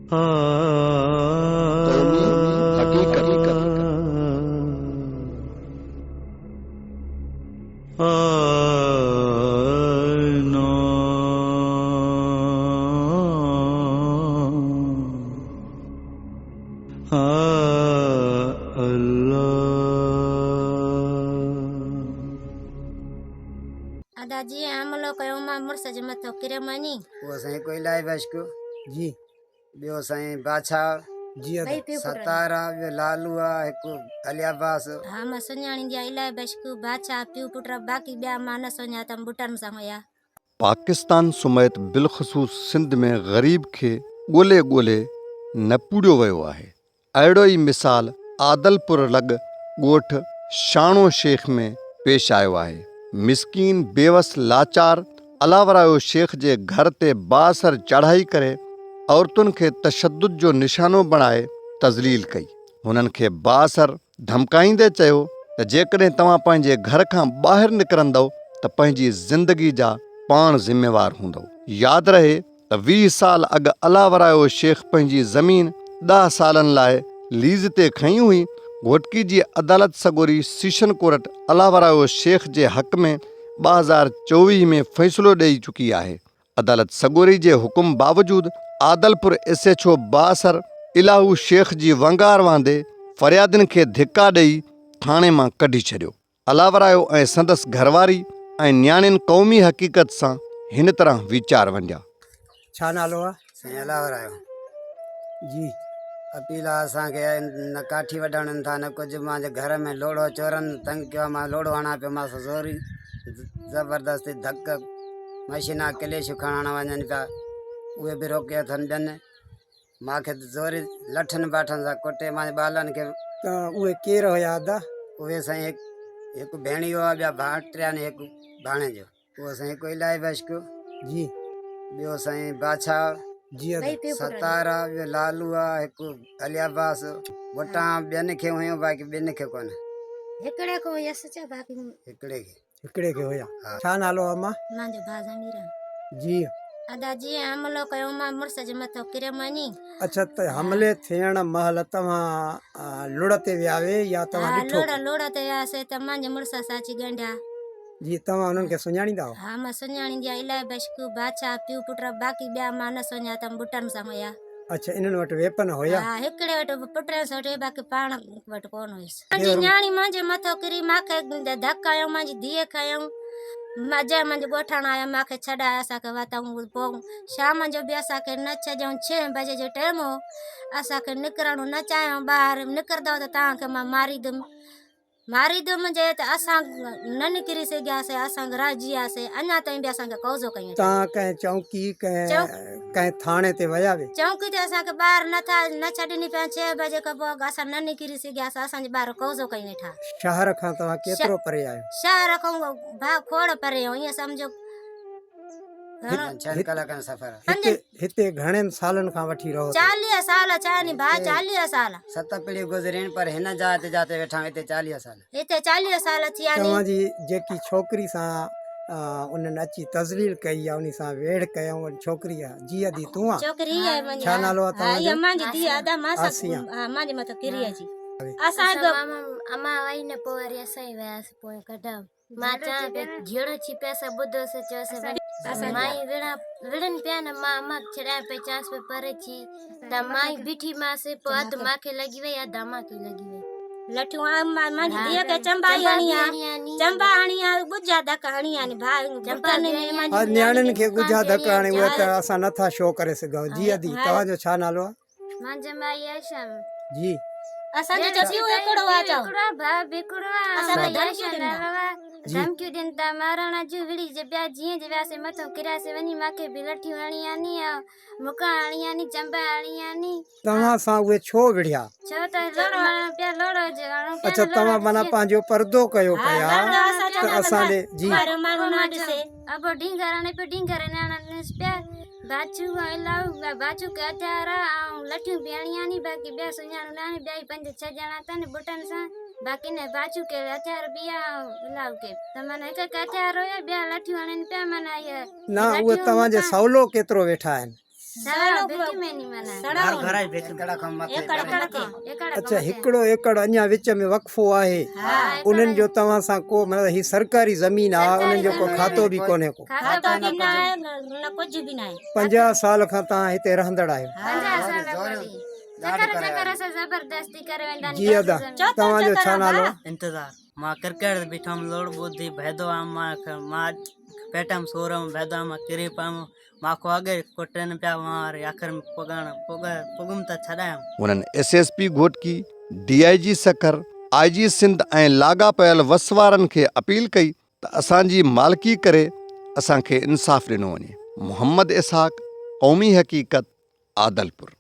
قومي حقيقت. ادا جيئن حملو ڪيو مان مڙس جي مٿو ڪريم وڃي. اهو سائين هڪ الاهي بخش جي. ٻيو سائين بادشاهه جي ادا. ستار آ ٻيو لالو آ هڪ علي عباس. ها مان سڃاڻيندي آ الاهي بخش بادشاهه پيو پٽ باقي ٻيا مان نه سڃاتم ٻٽن سان هيا. پاڪستان سميت بالخصوص سنڌ ۾ غريب کي ڳولي ڳولي نپوڙيو ويو آهي. اهڙو ئي مثال عادلپور لڳ ڳوٺ شاڻو شيخ ۾ پيش آيو آهي. مسڪين بيوس لاچار الاورايو شيخ جي گهر تي بااثر چاڙهائي ڪري عورتن کي تشدد جو نشانو بڻائي تذليل ڪئي. هنن کي بااثر ڌمڪائيندي چيو ته جيڪڏهن توهان پنهنجي گهر کان ٻاهر نڪرندؤ ته پنهنجي زندگي جا پاڻ ذميوار هوندؤ. ياد رهي ته 20 سال اڳ الله ورايو شيخ پنهنجي زمين 10 سالن لاء ليز تي کنئي هئي، گهوٽڪي جي عدالت سڳوري سيشن ڪورٽ الله ورايو شيخ جي حق ۾ 2024 ۾ فيصلو ڏئي چڪي آهي، عدالت سڳوري جي حڪم باوجود عادلپور ايس ايڇ او بااثر الاهو شيخ جي ونگار واندي فريادين کي ڌڪا ڏئي ٿاڻي مان ڪڍي ڇڏيو. الاورايو ۽ سندس گهرواري ۽ نياڻين قومي حقيقت سان هن طرح ويچار ونڊيا. ڇا نالو آ؟ سائين الاورايو. جي. اپيل آ اسان کي نه ڪاٺي وڍڻ ڏين ٿا نه ڪجهه مانجي گهر ۾ لوڙهو چورن تنگ ڪيو آ مان لوڙهو هڻان پيو مان سان زوري زبردستي ڌڪ مشينا ڪليش کڻڻ وڃن پيا اهي به روڪي اٿن ٻين مان کي زوري لٺن باٺن سان ڪٽي مانجي ٻالن کي. ته اهي ڪير هيا ادا؟ اهي سائين هڪ هڪ ڀيڻيو آ ٻيا ڀائٽيا آهن هڪ ڀاڻيجو. اهو سائين هڪ الاهي بخش. جي. ٻيو سائين بادشاهه. جي ادا. ستار آ ٻيو لالو آ هڪ علي عباس. ٻٽان ٻين کي هيون باقي ٻن کي ڪونه. هڪڙي کي هيس چا باقي. هڪڙي کي. هڪڙي کي هيا. ڇا نالو آ امان؟ مانجو ڀاء ضمير آ. جي. ادا جيئن حملو ڪيو مان مڙس جي مٿو ڪريم وڃي. اڇا ته حملي ٿيڻ مهل توهان لڙ تي ويا هئي يا توهان ها ڏٺو؟ لڙ لڙ تي وياسي ته مانجي مڙس سان اچي ڳنڍيا. جي توهان انهن کي سڃاڻيندا هئو؟ ها مان سڃاڻيندي آ الاهي بخش بادشاهه پيو پٽ باقي ٻيا مان نه سڃاتم ٻٽن سان هيا. اڇا انهن وٽ ويپن هيا؟ ها هڪڙي وٽ پٽرينس وٽ هئي باقي پاڻ وٽ ڪونه هيس. منهنجي نياڻي منهنجي مٿو ڪري ماکي ڌڪ هنيو منهنجي ڌيء کي هنيو جنهن منهنجي ڳوٺاڻا آيا ماکي ڇڏايا اسان کي وتائون پوء شام جو به اسان کي نه ڇڏيائون ڇهين بجي جو ٽيم هو اسان کي نڪرڻ نه چاهيائون ٻاهر نڪرندؤ ته توهان کي مان ماريندم ماريندم جي ته اسان نه نڪري سگهياسي اسان رهجي وياسي اڃا تائين به اسان کي قوضو ڪيون اٿن. توهان ڪنهن چونڪي ڪنهن ڪنهن ٿاڻي تي ويا وي؟ چونڪي تي اسان کي ٻاهر نه ٿا نه ڇڏين پيا ڇهه بجي کان پوء اسان نه نڪري سگهياسي اسان جي ٻاهر قوضو ڪيون ويٺا. شهر کان توهان ڪيترو پري آهيو؟ شهر کان ڀاء کوڙ پري آهيون ائين سمجهو ڇهن ڪلاڪن جو سفر آهي. هتي هتي گهڻين سالن کان وٺي رهو ٿا؟ 40 سال ڇا ني ڀاء 40 سال. ست پيڙهيون گذرين پر هن جاء تي جاتي ويٺا آهيون هتي 40 سال. هتي 40 سال ٿيا ني. توهان جي جيڪي ڇوڪري سان انهن اچي تذليل ڪئي يا انهي سان ويڙهه ڪيائون ان ڇوڪري آ جي ادي تون آ؟ ڇوڪري هي آهي منهنجي ڇا نالو آ ها توهان اها جو؟ مانجي ڌيء ادا مان سان آسيا. ها مانجي مٿان ڪري اچي. اسان اسان ماما امان وئي نه پوء وري اسان ئي وياسين پوء ڪڍان. مان چوان پئي جهيڙو ٿي پيو سا ٻڌو سو چيو سي مائي وڙهان وڙهن پيا نه مان امان کي ڇڏايان پئي چانس پئي پري ٿي ته مائي بيٺي مانس پوء اڌ مان کي لڳي وئي اڌ امان کي لڳي وئي. لٺيون مانجي ڌيء کي چنبا ئي هڻي آ چنبا هڻي آ ڳجها ڌڪ هڻي آ ني ڀاء گهٽن ۾ ها نياڻين کي ڳجها ڌڪ هڻي اهي ته اسان نٿا شو ڪري سگهون جي ادي توهان جو ڇا نالو آ؟ مانجي مائي عائشه. جي. اسان جو چپيون هڪڙو آ چئو. هڪڙو آ ڀاء به هڪڙو آ. اسان کي ڌمڪيون ڏين ٿا. ڌمڪيون ڏين ٿا مارڻ جون وڙهي جي پيا جيئن جي وياسي مٿو ڪرياسي وڃي ماکي به لٺيون هڻي آني آ مڪا هڻي آني چنبا هڻي آني. توهان سان اهي ڇو وڙهيا؟ ڇو ته لوڙهو هڻڻ پيا لوڙهو جو هڻون پيا اڇا توهان معنيٰ پنهنجو پردو ڪيو پيا ته اسان ڏي جي. ماڻهو نه ڏسي. ابو ڍينگر هڻي پيو ڍينگر نياڻا ڏنس پيا. باچو ۽ الاهو باچو کي هٿيار ۽ لٺيون به هڻي آني باقي ٻيا سڃاڻو نه آهن ٻيا ئي پنج ڇهه ڄڻا اٿن ٻٽن سان باقي نه باچو کي هٿيار به آ ۽ الاهو کي ته معنيٰ هڪ هڪ هٿيار هيو ٻيا لٺيون هڻن پيا معنيٰ اهي نه اهي توهان جي سولو ڪيترو ويٺا آهن؟ اڇا هڪڙو ايڪڙ اڃا وچ ۾ وقفو آهي انهن جو توهان سان ڪو مطلب هي سرڪاري زمين آ انهن جو ڪو کاتو به ڪونهي ڪو. کاتو به نه آهي نه ڪجهه به نه آهي. 50 سال کان توهان هتي رهندڙ آهيو. جي ادا توهان جو ڇا نالو آ؟ انتظار مان ڪرڪيٽ تي بيٺم لوڙ ٻڌي ڀيدو آم مان مان پيٽ ۾ سور هوم ڀيدو آم مان ڪري پيم مان کان اڳي ڪٽن پيا مان وري آخر ۾ پڳڻ پڳ پڳم ته ڇڏايم. انهن S S P Ghotki, D I G Sukkur, I G Sindh ۽ لاڳاپيل وس وارن کي اپيل ڪئي ته اسان جي مالڪي ڪري اسان کي انصاف ڏنو وڃي. محمد اسحاق، قومي حقيقت، عادلپور.